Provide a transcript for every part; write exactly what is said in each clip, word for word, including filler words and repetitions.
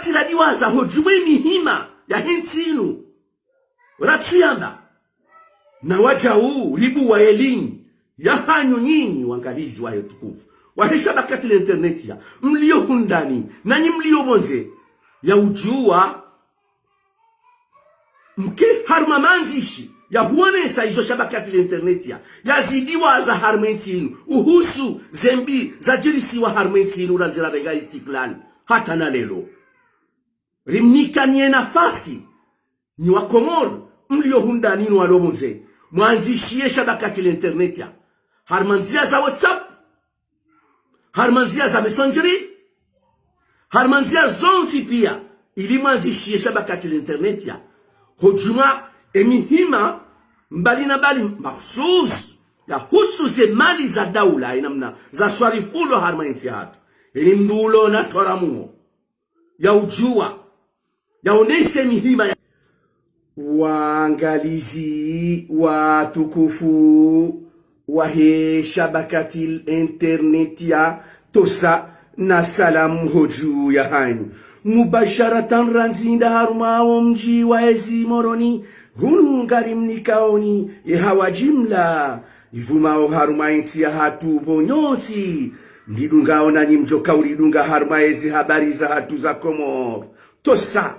Tsi radiwaza hodjumwa ye mihima yahe ntsi inu. Ratsuyamba. Na wadjau ribuwa ye ligne yahanyu nyinyi wangalizi wahe utukufu wahe shabakati la internet ya mlio hundani, nanyi mlio pvondze, ya udjuwa mke harumwa mandzishi ya huonesa izo shabakati la internet ya, ya zidiwaza harumwa ye ntsi inu, uhusu ze mbi zadjirisiwa harumwa ye ntsi inu, randzira renga istiklal hata na leo. Rimnikaniye nafasi, nyi wa Komori mlio hundani no walo pvondze, mwandzishiye shabakati la internet ya, harumwa ndzia za WhatsApp, harumwa ndzia za Messenger, harumwa ndzia zontsi pia, ili mwandzishiye shabakati la internet ya, hodjumwa ye mihima mbali na mbali, mahususu yahusu ze mali za daula, ye namna zaswarifulwa harumwa ye ntsi yahatru. Ili mndru ulo na twaramuo ya udjuwa, ya onese mihima ya. Wangalizi watukufu wahe shabakati internet ya, tosa na salamu hodju yahanyu. Mubasharatan randzi nda harumwa wo mdji wa ezi Moroni, hunu ngarimnikaoni ye hawa jimla ivumao harumwa ye ntsi yahatru pvo nyontsi mridungao, nanyi mdjoka uridunga harumwa ezi habari zahatru za Komori. Tosa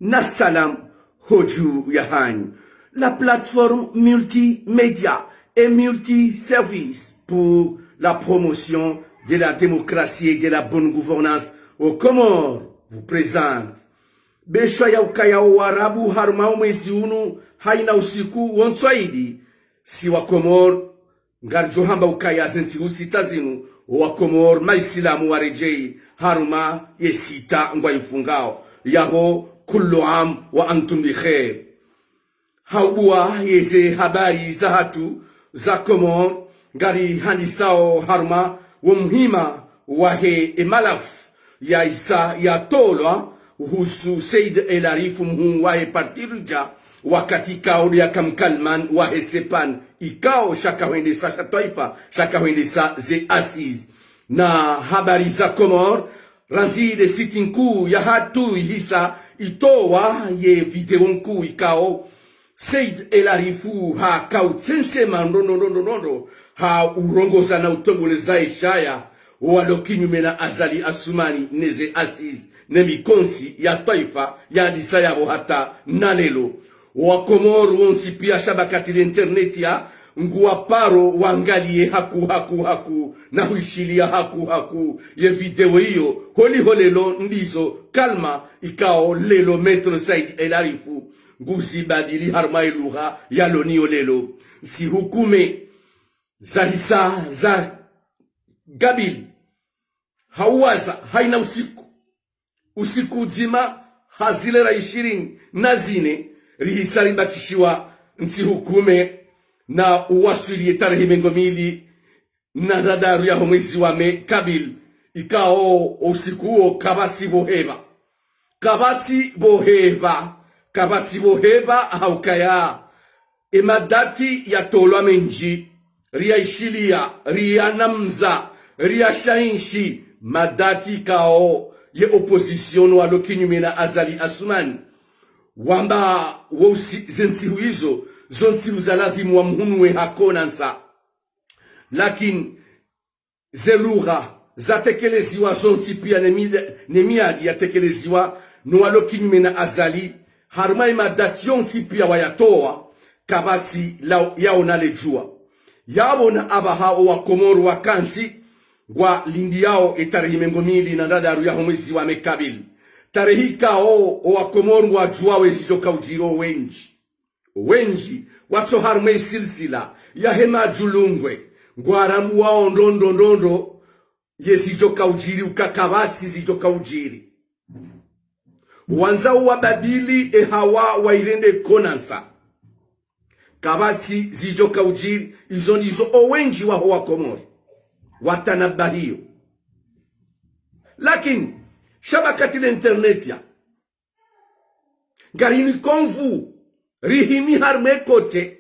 na salam hodju yahanyu. La plateforme multimédia et multiservice pour la promotion de la démocratie et de la bonne gouvernance aux Comores vous présente. Beshwa ya ukaya wo Warabu harumwa wo mwezi unu hayina usiku wo ntswaidi, si wa Komori ngaridjo hamba ukaya ze ntsihu sita zinu, wo wa Komori maisilamu waredjei harumwa ye sita ngwaifungao, yaho kullu am wa antum bi khair. Ha ubuwa yeze habari zahatru za Komori, ngarihandisao harumwa wo muhima wahe emalafu ya isa yatolwa uhusu Said El Arif, mhuu wahe parti Ridja, wakati kao nde yaka mkalimani wahe Sephan, ikao sha kahwendesa sha twaifa, sha kahwendesa ze assises. Na habari za Komori, randzi nde site nkuu yahatru ihisa itowa ye video nkuu ikao Said El Arif haka utsensema ndrondro ndrondro ndrondro, ha urongoza na utongoleza eshaya wo walo kinyume na Azali Assoumani neze assises ne mikontsi ya twaifa yandisa yapvo hata na leo. Wo wa Komori wontsi pia shabakati la internet ya nguwaparo wangaliye haku haku haku na huishiliya haku haku ye video iyo, holiho leo ndizo kalima ikao leo Maître Said El Arif nguzibadili harumwa ye lugha yalo nayo leo. Ntsihu kume zahisa za gabili, ha uwaza hayina usiku, usiku udzima, ha zilera ishirini na zine, rihisa ribakishiwa ntsihu kume na uwaswili ye tarehi mengo mili na ndraru yaho mwezi wa mai kabili, ikao usiku uwo kapvatsi pvo heba. Kapvatsi pvo heba, kapvatsi pvo heba ha ukaya emadati yatolwa mendji, riyaishiliya, riyanamza, riyashainshi, madati ikao ye opposition walo kinyume na Azali Assoumani wamba wo usi-, ze ntsihu izo zo ntsihu za lazimu wamhunuwe ha konansa. Lakini ze lugha zatekeleziwa zontsi pia ne mi-, ne miadi yatekeleziwa no walo kinyume na Azali, harumwa emadati yontsi pia wayatowa, kapvatsi la-, yaona ledjuwa. Yapvo na apvaha wo wa Komori wakantsi ngwalindiyao etarehi mengo mili na ndraru yaho mwezi wa mai kabili, tarehi ikao wo wa Komori ngwadjuwao ezidjoka udjiri owendji. Owendji watso harumwa esilsila yahe madjulungwe ngwarambuwao ndrondro ndrondro yezidjoka udjiri, uka kapvatsi zidjoka udjiri. Wandza uwabadili ehawa wairende konansa. Kapvatsi zidjoka udjiri, izo ndizo owendji waho wa Komori watanabahiyo. Lakini shabakati la internet ya, ngarinikonvu, rihimi harumwa ekote,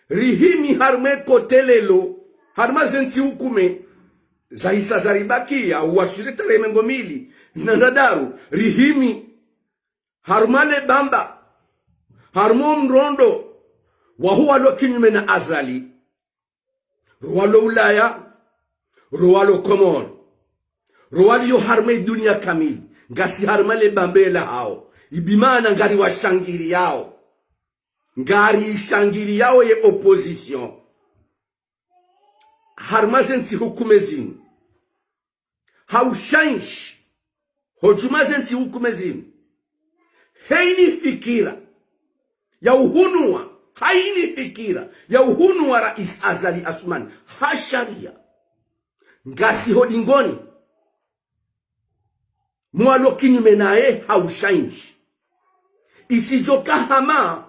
rihimi harumwa ekote leo, harumwa ze ntsihu kume zahisa zaribakiya uwaswili tarehi mengo mili Na ndradaru, rihimi, harumwa le bamba, harumwa mrondo, waho walo kinyume na Azali. Ro walo Ulaya, ro walo Komori, ro waliyo harumwa dunia kamili, ngasi harumwa le bamba lahawo. Ibimana ngariwashangiriyawo. Ngarishangiriyawo ye opposition. Harumwa ze ntsi hukume zinu. Hau shanshi. Hodjuma ze ntsi hukume zinu. Heyini fikira ya uhunuwa, hayini fikira ya uhunuwa Rais Azali Assoumani ha sharia. Ngasi ho dingoni mwa walo kinyume naye hau shanshi. Itsidjoka hama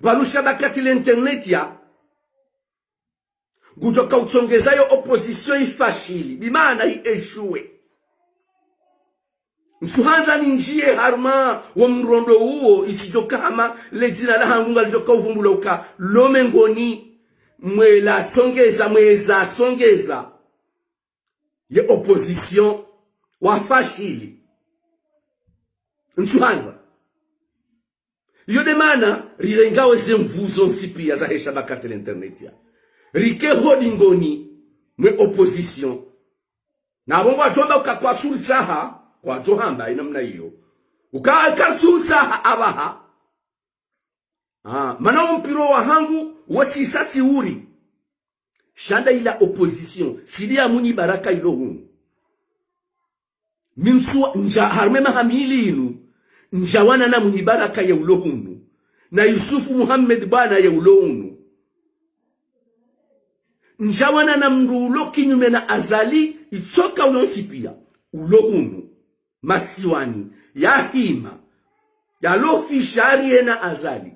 pvanu shabakati le internet ya ngudjoka utsongeza yo opposition ifashili, bimana i échoué. Ntsuhandza nindjiye harumwa wo mrondo uwo, itsidjoka hama le dzina lahangu ngalidjoka uvumbulwa uka lo mengoni mwe la tsongeza, mwe za tsongeza ye opposition wafashili. Ntsuhandza. Iyo nde mana rirengawo ze nvu zontsi piya zahe shabakati le internet ya. Rike ho dingoni mwe opposition. Na pvo ngwadjo hamba uka kwatsu ritsaha, kwadjo hamba inamna iyo. Uka, kwatsu ritsaha apvaha. Ah, mana wo mpiro wahangu, wo tsi sasi uri. Sha nda ila opposition, tsi ndi ya Mwinyi Baraka ilo hunu. Mi ntsu, ndja, harumwa maha mili inu, ndjawana na Mwinyi Baraka ye ulo hunu, na Yusuf Muhammad Bwana ye ulo hunu. Ndjawana na mndru ulo kinyume na Azali, itsoka ulo ntsi piya, ulo hunu masiwani, ya hima, yalo fishari yena Azali.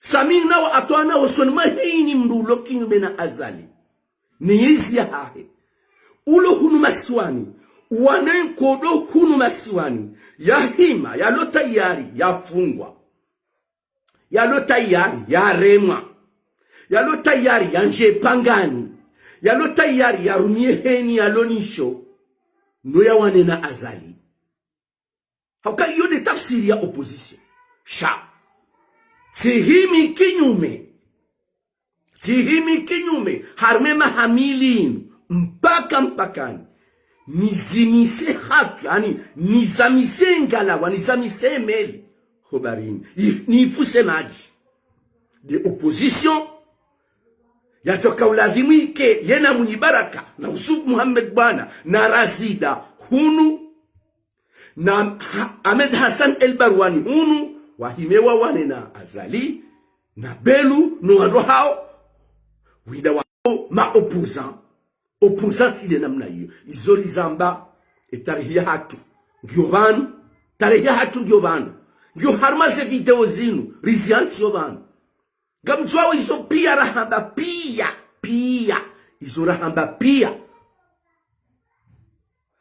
Sami nawo atwana wo soni mwa heyini mndru ulo kinyume na Azali. Ni yizi yahahe. Ulo hunu masiwani, wane nkodo hunu masiwani, ya hima, yalo tayari, ya fungwa. Yalo tayari, ya remwa. Yalo tayari, ya ndje pangani. Yalo tayari, ya rumiye heni yalo nisho. No yawane na Azali. Hauka iyo nde tafsiri ya opposition. Sha tsihimi kinyume. Tsihimi kinyume. Harumwa maha mili inu. Mpaka mpakani. Nizimise hatru, yaani, nizamise ngalawa, nizamise meli. Ho baharini. Nif-, nifuse madji. Nde opposition yatsoka ulazimu ike, yena Mwinyi Baraka, na Yusuf Muhammad Bwana, na Razida, hunu, na Ha-, Ahmed Hassan El Barwani hunu, wahime wawane na Azali, na Belu, no wandru hawo, wida wa ma opposant, opposant tsi nde namna iyo. Izo rizamba, e tarehi yahatru ngiyo pvanu, tarehi yahatru ngiyo pvanu, ngiyo harumwa ze video zinu, riziantsiyo pvanu. Ngamdjuwawo izo piya rahamba piya, piya, izo rahamba piya.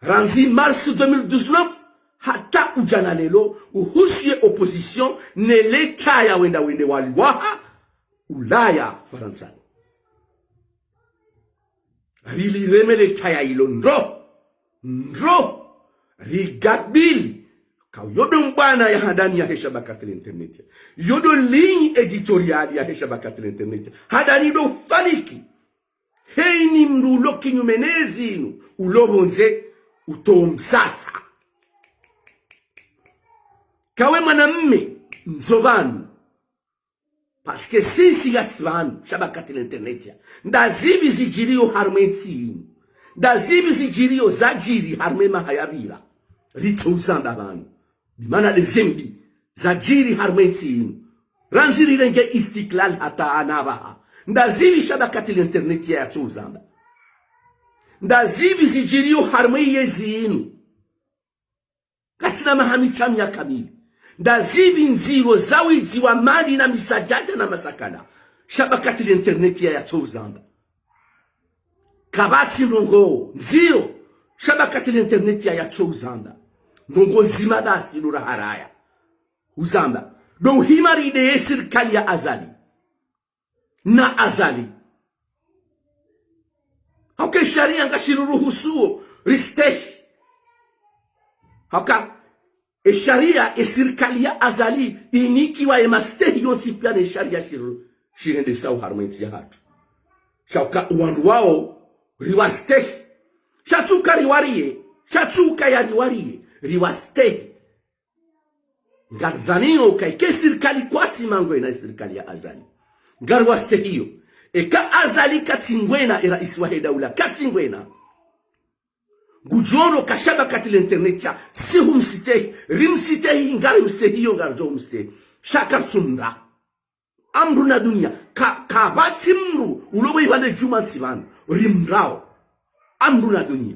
Randzi mars deux mille dix-neuf, hata udjana lelo, uhusu ye opposition, ne leta ya wenda wende waliwaha, Ulaya, Farantsani. Rilireme leta ya ilo ndro, ndro, rigabili. Ka uyo ndo mbwana ya handani yahe shabakati le internet. Iyo ndo ligne éditoriale yahe shabakati le internet. Handani ndo faliki. Heyini mndru ulo kinyume ne zinu, ulo pvondze, uto msasa. Kawe mwanamme, ndzo pvanu. Parce que sisi ngasi pvanu, shabakati le internet ya. Ndazipvi zidjiriyo harumwa entsi inu. Ndazipvi zidjiriyo zadjiri harumwa emaha yapvira. Ritso uzamba pvanu. Bimana nde zembi zadjiri harumwa entsi inu. Randzi rirenge Istiklal hata ana pvaha. Ndazipvi shabakati le internet ya yatso uzamba. Ndazipvi zidjiriyo harumwa eyezi inu. Ngasina maha mitsanu ya kamili. Ndazipvi ndziro zawidzi wa mali na misajada na masakala. Shabakati le internet ya yatso uzamba. Kapvatsi ndrongoo ndziro. Shabakati le internet ya yatso uzamba. Ndrongoo ndzima basi ndo raharaya uzamba. Ndo uhima ride ye sirikali ya Azali. Na Azali. Hauka e sharia ngashiriruhusuo ristehi. Hauka e sharia, e sirikali ya Azali inikiwa e mastehi yontsi pia ne sharia shiri, shirendesao harumwa entsi yahatru. Sha uka wandru wao riwastehi. Sha tsi uka riwariye, sha tsi ukaya riwariye, riwastehi. Ngaridhaniyo uka eka e sirikali kwatsi mangwena, e sirikali ya Azali, ngariwastehiyo. Eka Azali katsi ngwena, e raisi wahe daula katsi ngwena, ngudjo ono uka sha bakati le internet ya, si humstehi, rimstehi, ngarimstehiyo, ngaridjo humstehi. Sha karitsumra. Amdru na dunia, ka, kapvatsi mdru ulowa ipvandre djuma ntsi pvanu rimrao. Amdru na dunia.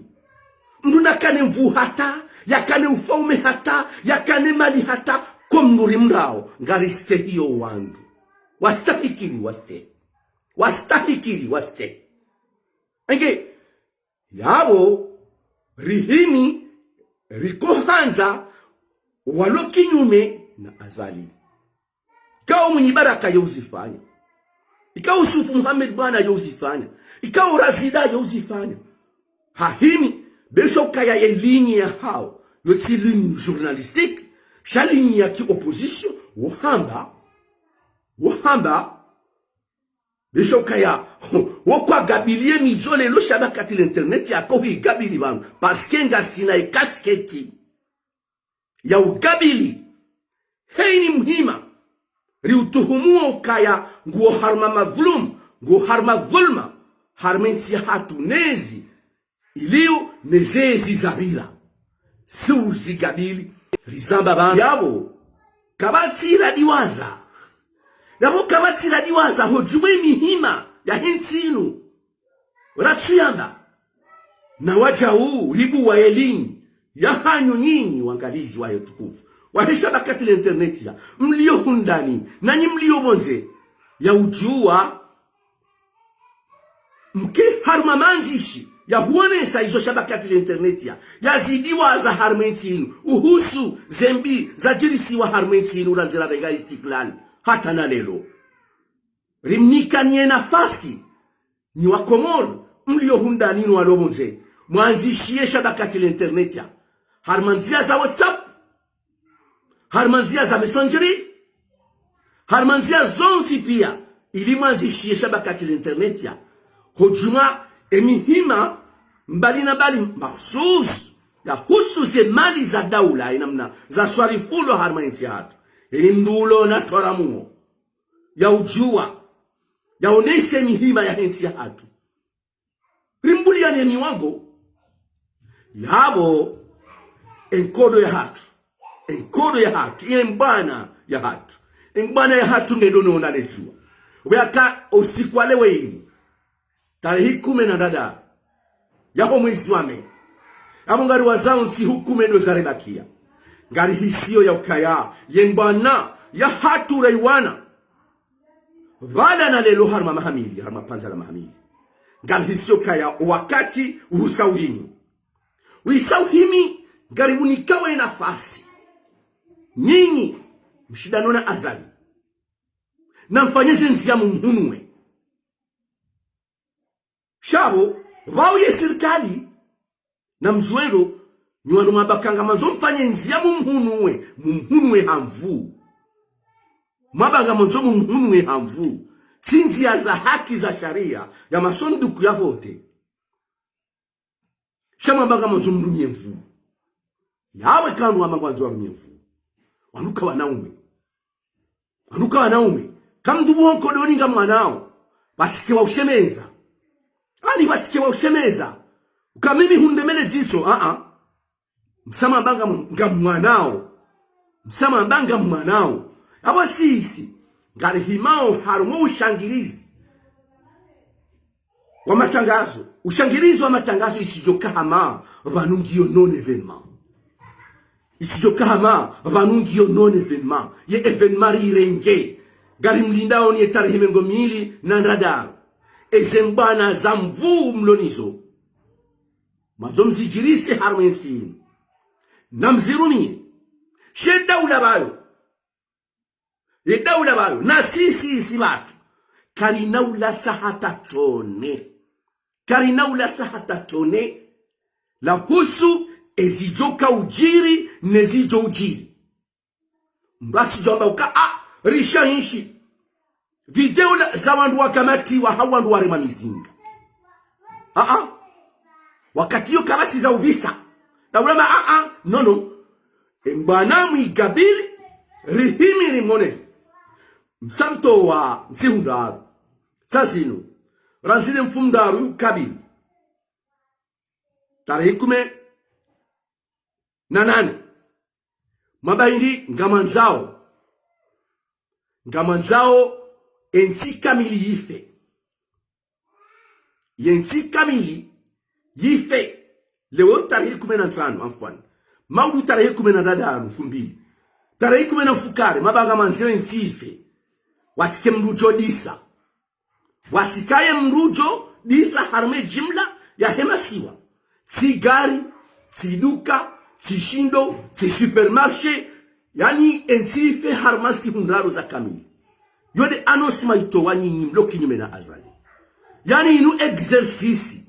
Mdru nakane nvuu hata, yakane ufaume hata, yakane mali hata, ko mdru rimrao, ngaristehiyo wandru. Wastahikiri, wastehi. Wastahikiri, wastehi. Enge, yapvo rihimi rikohandza walo kinyume na Azali. Ikao Mwinyi Baraka yo uzifanya. Ikao Yusufu Muhammad Bwana yo uzifanya. Ikao Razida yo uzifanya. Hahimi, be sha ukaya ye ligne yahao, yo tsi ligne journalistique, sha ligne ya ki opposition, wohamba, wohamba, be sha ukaya, wo kwagabiliye midzole lo sha bakati le internet ya ko huigabili pvanu, parce que ngasina e casquette ya ugabili. Heyini muhima, riutuhumuo ukaya nguo harumwa madhulum, nguo harumwa dhulma, harumwa entsi yahatru nezi, iliyo nezezi zapvira. Si uzigabili, rizamba pvanu. Yapvo, kapvatsi radiwaza. Yapvo kapvatsi radiwaza, hodjumwa e mihima yahe ntsi inu. Ratsuyamba. Na wadjau ribuwa ye ligne yahanyu nyinyi wangalizi wahe tukufu, wahe sha bakati le internet ya, mlio hundani, nanyi mlio pvondze, ya udjuwa mke harumwa mandzishi ya huonesa izo sha bakati le internet ya, ya zidiwaza harumwa entsi inu, uhusu ze mbi zadjirisiwa harumwa entsi inu, randzira renga istiklal, hata na leo. Rimnikaniye nafasi, nyi wa Komori, mlio hundani no walo pvondze, mwandzishiye sha bakati le internet ya, harumwa ndzia za WhatsApp, harumwa ndzia za Messenger, harumwa ndzia zontsi pia, ili mwandzishiye sha bakati le internet ya, hodjumwa e mihima mbali na mbali mahususu, yahusu ze mali za daula, e namna zaswarifulwa harumwa entsi yahatru. Eni mdru ulo na twaramuo, ya udjuwa, ya onese mihima yahe ntsi yahatru. Rimbuliane ni wango. Yapvo, e nkodo yahatru. E nkodo yahatru. Ye mbwana yahatru. E mbwana yahatru ngedo nona ledjuwa. Weyaka usiku wa leo ini, tarehi kume na ndraru yaho mwezi wa mai, yapvo ngariwazao ntsihu kume ndo zarebakia. Ngarihisiyo ya ukaya ye mbwana yahatru rayiwana pvala na leo harumwa mahamili, harumwa pvandza la mahamili. Ngarihisiyo ukaya o wakati uhisa uhimi. Uhisa uhimi, ngarihunikao e nafasi, nyinyi mshindano na Azali, na mfanye ze ndzia mumhunuwe. Sha pvo, pvauye sirikali, na mdjuwe ndo, nyi wanu mwabaka ngamwandzo mfanye ndzia mumhunuwe, mumhunuwe ha nvuu. Mwabaka ngamwandzo mumhunuwe ha nvuu. Tsi ndzia za haki za sharia, ya masanduku ya vote. Sha mwabaka ngamwandzo mrumie nvuu. Yapvo eka wandru wamba ngwandzo warumie nvuu, wanu ka wanaume. Wanu ka wanaume. Kamdru pvo nkodoni ngamwanao, pvatsike wa ushemeza. Ani pvatsike wa ushemeza. Uka mimi hundemele dzitso, a-a. Msa mwamba ngam-, ngamwanao. Msa mwamba ngamwanao. Yapvo sisi, ngarihimao harumwa ushangirizi wa matangazo. Ushangirizi wa matangazo isidjoka hama pvanu ngiyo non-événement. Isidjoka hama pvanu ngiyo non-événement. Ye événement rirenge. Ngarimlindao ni ye tarehi mengo mili na ndraru. Eze mbwana za nvuu mlo nizo, mwandzo mzidjirise harumwa entsi inu, na mzirumie. She daula pvayo. Ye daula pvayo, na sisi isi pvatru, karina ulatsa hata tone. Karina ulatsa hata tone lahusu ezidjo ka udjiri, nezidjo udjiri. Mdru atsidjo amba uka, ah, risha inshi. Video la, za wandru wakamatiwa, ha wandru warema mizinga. Ah, ah. Wakati yo kapvatsi za uvisa. Na ulama, ah, ah, no, no. E mbwana mwigabili, rihimi rimone. Msamto wa ntsihu ndraru. Sa zinu. Randzi ne mfumo ndraru kabili. Tarehi kume na nane. Mwabaindi ngamwandzao. Ngamwandzao entsi kamili yife. Yentsi kamili yife. Leo tarehi kume na ntsanu, afwan. Maudu tarehi kume na ndraru, mfumbili. Tarehi kume na mfukare, maba ngamwandzao entsi yife. Watsike mdru djo disa. Watsikaye mdru djo disa harumwa e jimla yahe masiwa. Tsi gari, tsi duka, tsi shindo, tsi supermarché. Yaani entsi yife harumwa ntsihu ndraru za kamili. Yo nde annonce mwaitowa nyinyi mlo kinyume na Azali. Yaani inu exercice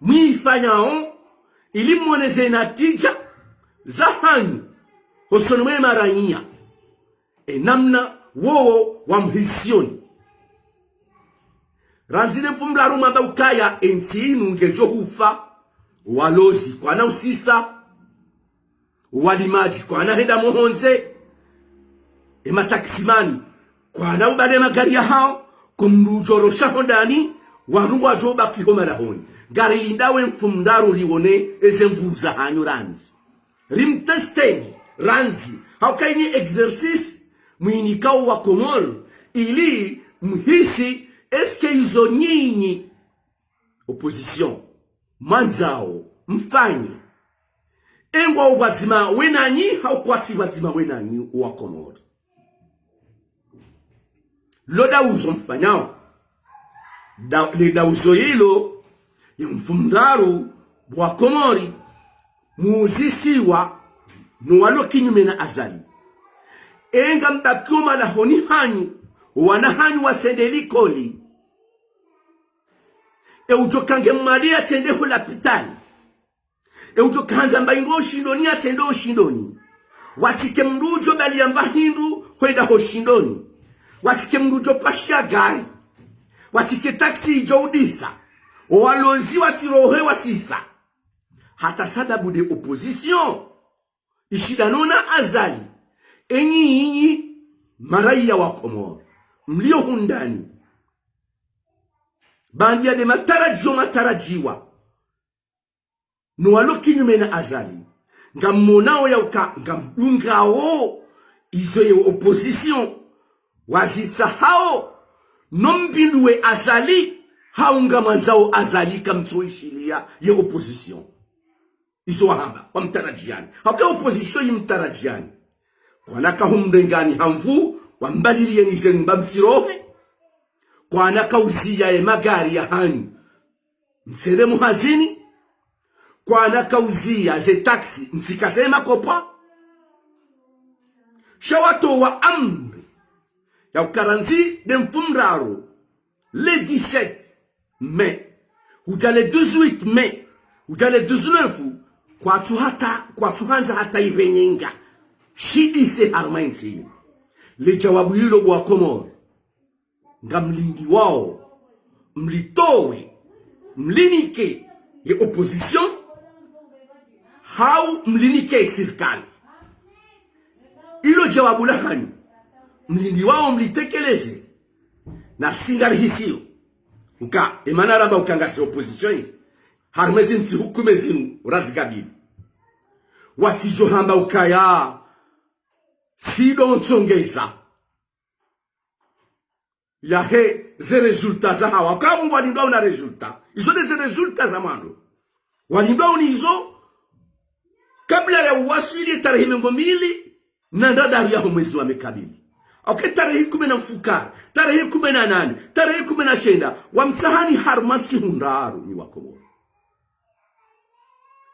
mwifanyao ili mwoneze natija zahanyu hosoni mwe maraiya. E namna wowo wamhisioni. Randzi ne mfumo ndraru mwamba ukaya entsi inu ngedjo hufa. Walozi kwana usisa. Walimadji kwana henda mohondze. E matakisimani kwana ubale magari yahao. Ko mdru djo rosha hondani. Wandru ngwadjo baki ho malahoni. Ngarilindao e mfumo ndraru riwone eze nvuu zahanyu randzi. Rimtesteni, randzi. Hauka ini exercice, mwinikao wa Komori, ili mhisi est-ce que izo nyinyi opposition mwandzao mfanye. Engwa upvwadzima wenanyi, hau kwatsi pvwadzima wenanyi wa Komori. Lo dauzo mfanyao. Da, le dauzo ilo, ye mfumo ndraru wa Komori, muuzisiwa no walo kinyume na Azali. Enga mbaki o malahoni hanyu, wana hanyu watsende likoli. E udjo kange mwali yatsende ho lapitali. E udjo kahandza mba indru ho shindoni, yatsende ho shindoni. Watsike mdru udjo bali yamba hindru, hwenda ho shindoni. Watsike mdru udjo pasha gari. Watsike taxi idjo udisa. O walozi watsirohe wasisa. Hata sababu nde opposition. Ishindano na Azali. Enyi, enyi, maraiya wa Komori. Mlio hondani. Bandia nde matarajio matarajiwa. No walo kinyume na Azali. Ngammonao yauka, ngamdungao, izo ye opposition. Wazitsahao, no mbindu we Azali, hau ngamwandzao Azali kamtsoishiliya ye opposition. Izo wahamba, wamtarajiani. Hauka opposition yimtarajiani. Kwana kahumrengani ha nvuu, wambaliliyeni ze nyumba mtsirohe. Kwana kauziya ye magari yahanyu. Mtsende muhazini, kwana kauziya ze taxi, mtsikaze makopwa. Sha watowa amri, yauka randzi nde mfumo ndraru, le dix-sept mai, hudja le dix-huit mai, hudja le dix-neuf, kwatsu hata, kwatsu handza hata ipvenyenga. Shidise harumwa entsi. Le djawabu ilo bo wa Komori. Ngamlindiwao, mlitowe, mlinike ye opposition, hau mlinike sirikali. Ilo djawabu lahanyu, mlindiwao mlitekeleze, na si ngarihisiyo. Uka, emana ramba uka ngasi opposition yi, harumwa ezi ntsihu kume zinu, razikabili. Watsidjo hamba ukaya, si ndo ntsongeza yahe ze résultats zahawo. Hauka ngwalindwao na résultats. Izo nde ze résultats za mwando. Walindwao nizo kabla ya uwaswili tarehi mengo mili na ndraru yaho mwezi wa mai kabili. Hauka tarehi kume na mfukare, tarehi kume na nane, tarehi kume na shenda, wamtsahani harumwa ntsihu ndraru nyi wa Komori.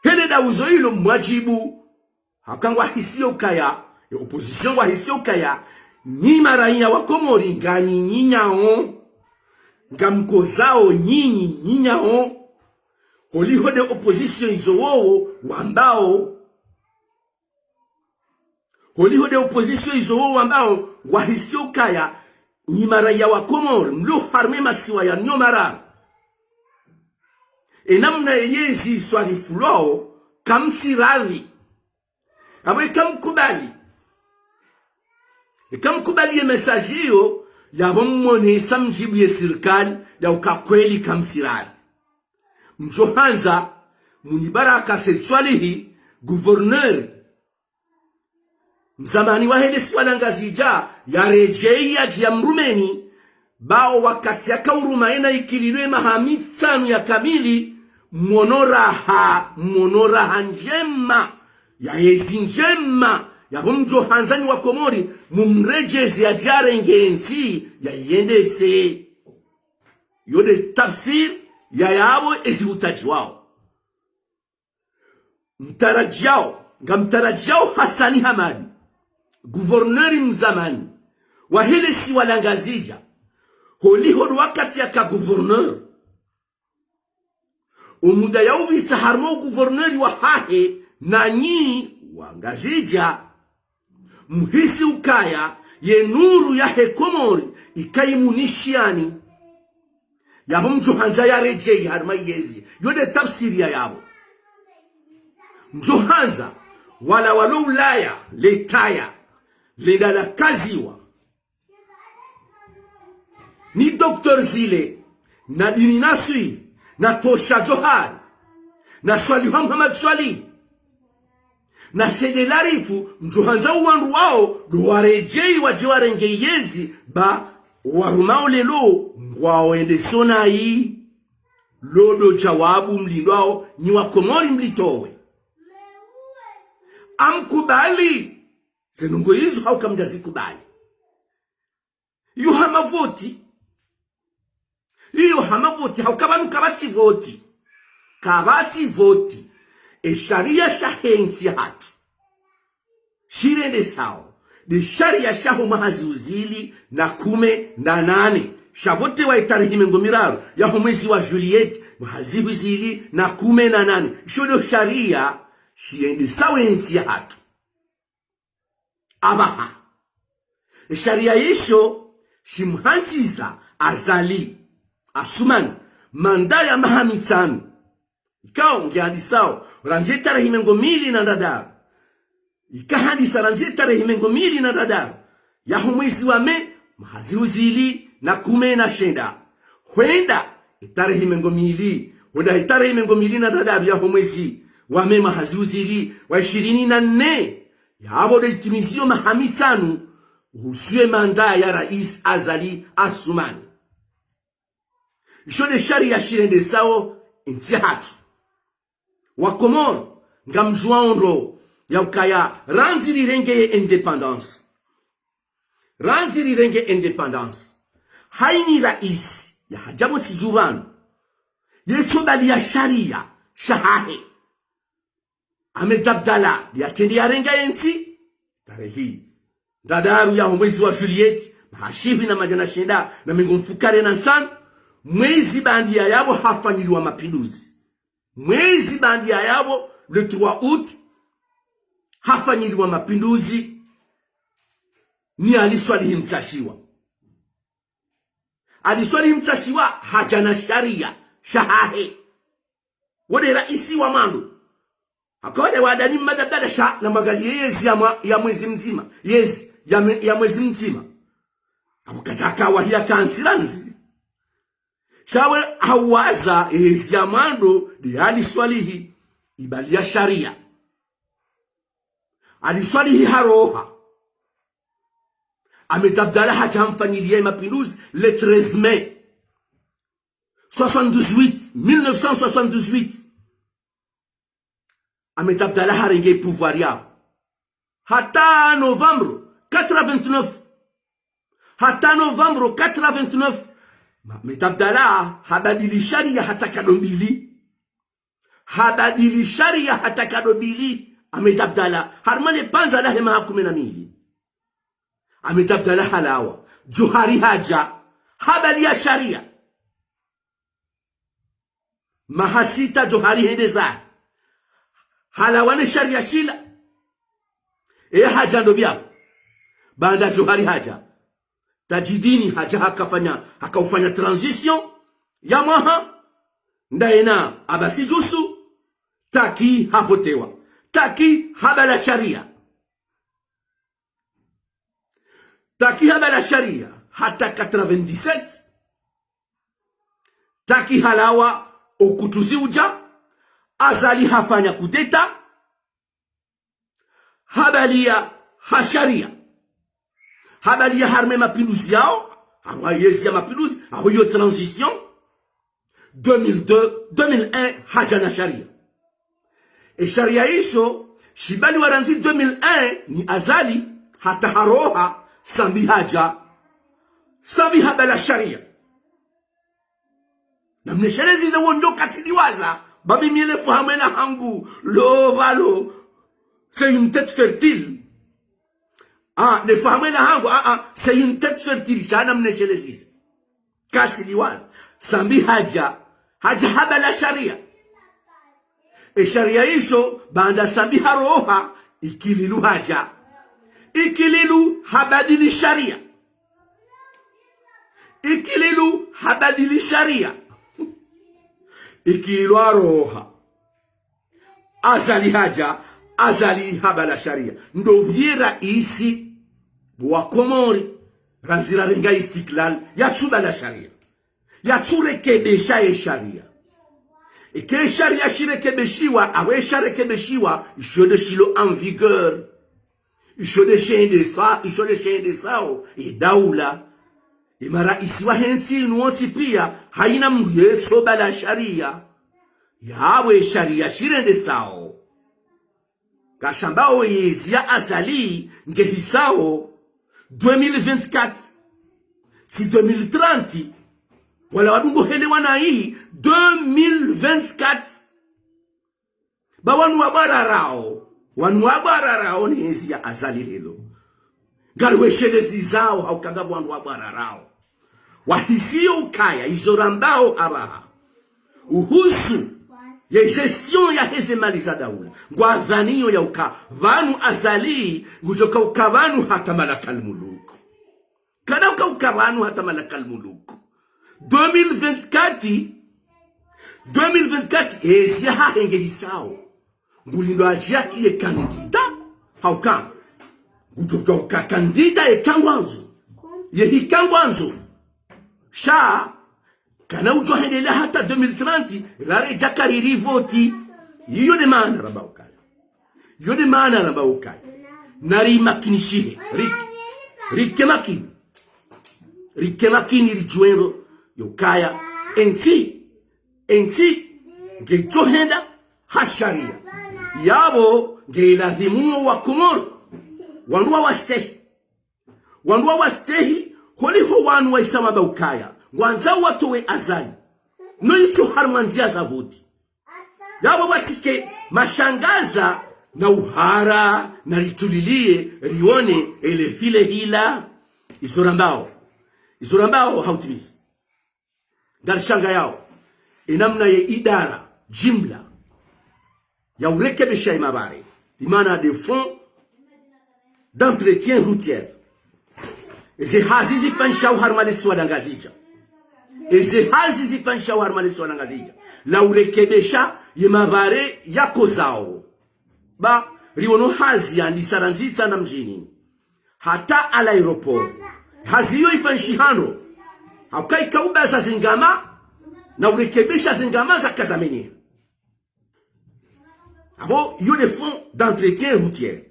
Hele dauzo ilo mwajibu. Hauka ngwahisiyo ukaya, ye opposition ngwahisiyo ukaya, nyi maraiya wa Komori nganyi nyinyao. Ngamkozao nyinyi, nyinyao. Holiho nde opposition izo wowo wambao. Holiho nde opposition izo wowo wambao, ngwahisio ukaya, nyi maraya wa Komori, mlio harumwa ye masiwa ya nyo mararu. Enamna yezi swalifulwao, kamtsi radhi. Apvo eka mkubali. Eka mkubali ye message iyo, yapvo mmone sa mdjibu ye sirikali, ya uka kweli kamtsi radhi. Mdjo handza, Mwinyi Baraka Said Swalihi, gouverneur mzamani wahe lesiwa la Ngazidja, yaredjeyi yadje yamrumeni, ba o wakati yaka uruma yena ikililwe maha mitsanu ya kamili, mwono raha, mwono raha ndjema, ya yezi ndjema, yapvo mdjo handza nyi wa Komori, mumredjeze yadje yarenge entsi, yayendese. Yo nde tafsiri ya yapvo ezi utadjiwao. Mtaradjiao, ngamtaradjiao Hassani Hamadi, gouverneur mzamani wahe lesiwa la Ngazidja, holiho ndo wakati yaka gouverneur. Omuda ya upvitsa harumwa o gouverneur wahahe, nanyi wa Ngazidja, muhisi ukaya ye nuru yahe Komori ika imunishiani. Yapvo mdjo handza yaredjeyi harumwa yezi. Yo nde tafsiri ya yapvo. Mdjo handza, wala walo Ulaya, letaya, lenda lakaziwa ni Docteur Zile, na Dini Naswi, na Tosha Johar, na Swalihu Muhammad Swalihi, na Said Larifu, mdjo handza owandru wao, ndo waredjeyi wadje warenge yezi, ba owarumao leo, ngwao wende sonayi. Lo ndo djawabu mlindwao, nyi wa Komori mlitowe. Amkubali. Ze ndrongoo izo hauka mdjazikubali. Iyo hama voti. Iyo hama voti, hauka pvanu kapvatsi voti. Kapvatsi voti. E sharia shahe ntsi yahatru shirendesao nde sharia shaho mwaha zihwi zili na kume na nane. Shavotewa etarehi mengo miraru yaho mwezi wa juillet, mwaha zihwi zili na kume na nane. Isho ndo sharia shirendesao entsi yahatru. Apvaha, esharia isho shimhantsiza Azali Assoumani manda ya maha mitsanu. Ikao ngihandisao randzi etarehi mengo mili na ndraru. Ikahandisa randzi etarehi mengo mili na ndraru yaho mwezi wa mai, mwaha zihwi zili na kume na shenda. Hwenda etarehi mengo mili, hwenda etarehi mengo mili na ndraru yaho mwezi wa mai, mwaha zihwi zili wa ishirini na nne. Yapvo ndo itimizio maha mitsanu uhusu ye manda ya Rais Azali Assoumani. Isho nde sharia shirendesao entsi yahatru. Wa Komori, ngamdjuwao ndro ya ukaya randzi rirenge ye indépendance. Randzi rirenge indépendance, hayina rais yahadja pvo ntsi dju pvanu, yetsobaliya sharia shahahe. Ahmed Abdallah ndiye yatrende yarenga yentsi. Tarehi ndraru yaho mwezi wa juillet, mwaha shihwi na madjana shenda na mengo mfukare na ntsanu. Mwezi baanda ya yapvo hafanyiliwa mapinduzi. Mwezi baanda ya yapvo, le trois août, hafanyiliwa mapinduzi ni Ali Swalihi Mtsashiwa. Ali Swalihi Mtsashiwa hadja na sharia shahahe. Wo nde raisi wa mwando. Haka wale wandani Mmadi Abdallah sha namwangaliye yezi ya mwa-, ya mwezi mdzima. Yezi ya mwe-, ya mwezi mdzima. Apvo kadjaka wahiya kantsi randzi. Sha we hawaza yezi ya mwando nde Ali Swalihi ibaliya sharia. Ali Swalihi haroha. Ahmed Abdallah hadja hamfanyiliya mapinduzi le treize mai. Soixante-dix-huit, mille neuf cent soixante-dix-huit. Ahmed Abdallah harenge pouvoir yapvo. Hata novembre quatre-vingt-neuf. Hata novembre quatre-vingt-neuf. Ma-, Ahmed Abdallah habadili sharia hata nkado mbili. Habadili sharia hata nkado mbili. Ahmed Abdallah, harumwa le pvandza lahe maha kume na mili. Ahmed Abdallah halawa. Johari hadja. Habaliya sharia. Maha sita Djohar hende zahe. Halawa ne sharia shila. E hadja ndo biya. Baanda Djohar hadja, Tadjidini hadja hakafanya, hakaufanya transition ya mwaha. Ndaye na Abasi Djusu, Taki havotewa. Taki habala sharia. Taki habala sharia hata quatre-vingt-dix-sept. Taki halawa, o kutsuzi udja. Azali hafanya kudeta. Habaliya ha sharia. Habaliya harumwa e mapinduzi yawo, harumwa yezi ya mapinduzi, harumwa yo transition. Deux mille deux, deux mille un, hadja na sharia. E sharia isho, shibaliwa randzi deux mille un, ni Azali, hata haroha, Sambi hadja. Sambi habala sharia. Namneshelezeze wo ndjo katsiliwaza, ba mimi le fahamu lahangu, lo balo, c'est une tête fertile. Ah, le fahamu lahangu, ah, ah, c'est une tête fertile, sha namneshelezeze. Katsiliwaza. Sambi hadja, hadja habala sharia. E sharia isho, baanda Sambi haroha, Ikililu hadja. Ikililu habadili sharia. Ikililu habadili sharia. Ikililu haroha. Azali hadja, Azali habala sharia. Ndo biye raisi wa Komori, randzi rarenga istiklal, yatsubala sharia. Yatsurekebesha ye sharia. Eka e sharia shirekebeshiwa, awe sharekebeshiwa, isho nde shilo en vigueur. Isho nde shendesa, isho nde shendesao e daula. E maraisi wahe ntsi inu wontsi piya, haina mndru yetsobala sharia. Yawe sharia shirendesao. Ngashambao yezi ya Azali ngehisao deux mille vingt-quatre. Tsi deux mille trente. Wala wadungo helewana yi deux mille vingt-quatre. Ba wanu wabwararao. Wanu wabwararao ne yezi ya Azali leo. Ngari weshelezezao hauka ngapvo wanu wabwararao. Wahisiyo ukaya, izo rambao apvaha. Uhusu ye gestion ya heze mali za daula. Ngwadhaniyo ya uka pvanu Azali, ngudjo kauka pvanu hata malakal muluk. Kana uka uka pvanu hata malakal muluk. Deux mille vingt-quatre, deux mille vingt-quatre, ezi ya hahe ngehisao. Ngulindo adjiati ye kandida, hauka. Ngudjo uka kandida ye kangwandzo. Ye hi kangwandzo. Sha, kana udjo hendelea hata deux mille trente, rare djaka riri voti. Iyo nde maana ramba ukaya. Iyo nde maana ramba ukaya. Nari makinishihe. Rik-, rike makini. Rike makini ridjuwe ndo yo ukaya. Entsi. Entsi, ngedjo henda ha sharia. Yapvo, ngeiladhimu wa Komori. Wandru wawastehi. Wandru wawastehi, holiho wanu waisa wamba ukaya. Ngwandzao watowe Azali. No itso harumwa ndzia za voti. Yapvo watsike mashangaza na uhara na rituliliye rione ele file hila. Izo rambao. Izo rambao hautimizi. Ngarishangayao, enamna ye idara jimla ya urekebesha ye mabare, imana des fonds d'entretien routier. Eze hazi zifanyishao harumwa le isiwa la Ngazidja. Eze hazi zifanyishao harumwa le isiwa la Ngazidja. La urekebesha ye mabare yakozao. Ba, riwono hazi yandisa randzi Itsandra mdjini. Hata à l'aéroport. Hazi iyo ifanyishi hano. Hauka ika ubaza zingama, na urekebesha zingama zaka zamenyeha. Apvo, iyo nde fonds d'entretien routier.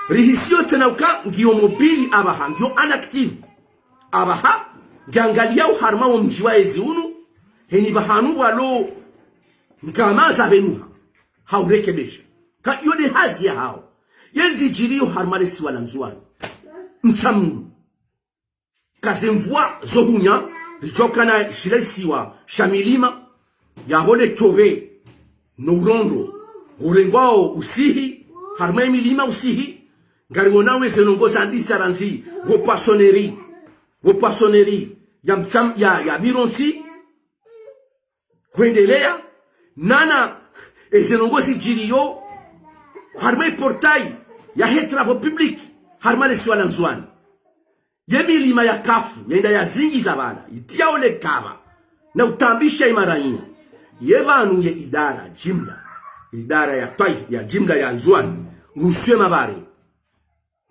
Rihisiyo tsena uka ngiyo mobile apvaha, ngiyo inactive. Apvaha, ngiangaliyao harumwa wo mdji wa ezi unu, heni pvahanu walo ngama zabenuha. Haurekebesha. Ka iyo nde hazi yahao. Yezi djiriyo harumwa le isiwa la Ndzuwani. Mtsamnu. Kaze mvua zo hunya, ridjoka na shila isiwa sha milima, yapvo le topve, no urondo, urengwao usihi, harumwa ye milima usihi, ngariwonao eze ndrongoo zandisa randzi, wo poissonnerie, wo poissonnerie, ya Mtsam-, ya, ya Mirontsi, hwendelea, Nana, eze ndrongoo zidjiriyo harumwa ye portail yahe travaux publics harumwa lesiwa la Ndzuwani. Ye milima ya kafu yenda yazingiza pvala, itriya ole kava na utambisha ye maraiya. Ye pvanu ye idara jimla, idara ya twai-, ya jimla ya Ndzuwani, nguhusu ye mabare,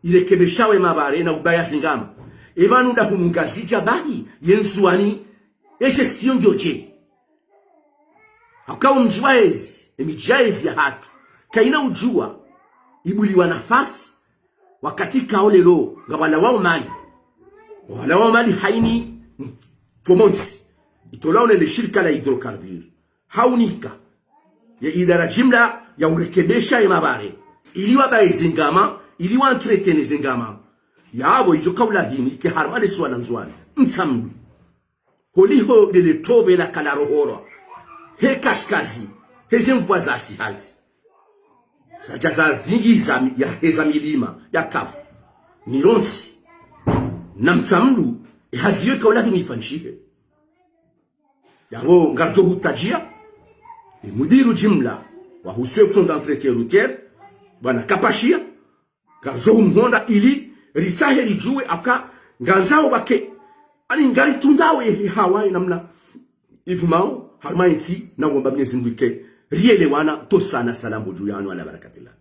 irekebesha ye mabare na ubaya zingama. E pvanu nda hunu Ngazidja bahi, ye Ndzuwani, e gestion ngiyo dje? Hauka wo mdji wa ezi, e midji ya ezi yahatru, kayina udjuwa ibuliwa nafasi, wakati kao leo ngapvo wala wao mali, wala wao mali haini fomontsi itolwao ne le shirika la hydrocarbures, haunika ye idara jimla ya urekebesha ye mabare, ili wabaye zingama, ili wa entretenir zingama. Yapvo idjo kaulazimu ike harumwa lesiwa la Ndzuwani, Mtsamdu, holiho lele tobe la kala rohorwa, he kashikazi, heze mvua zasi hazi, zadja zazingiza mi-, ya heza milima ya kafu, Mirontsi na Mtsamdu, e hazi yo ikaulazimu ifanyishihe. Yapvo ngaridjo hutadjia e mudiru jimla wahusu e fonds d'entretien routier, bwana Kapashia, ngaridjo humhonda ili ritsahe ridjuwe aka ngandzao pvake, ani ngaritundawo ye hawa ye namna ivumao harumwa entsi, na uomba Mwenyezi Mungu ike rielewana. Ntsotsana, salamu dju yanu, ala barakatillah.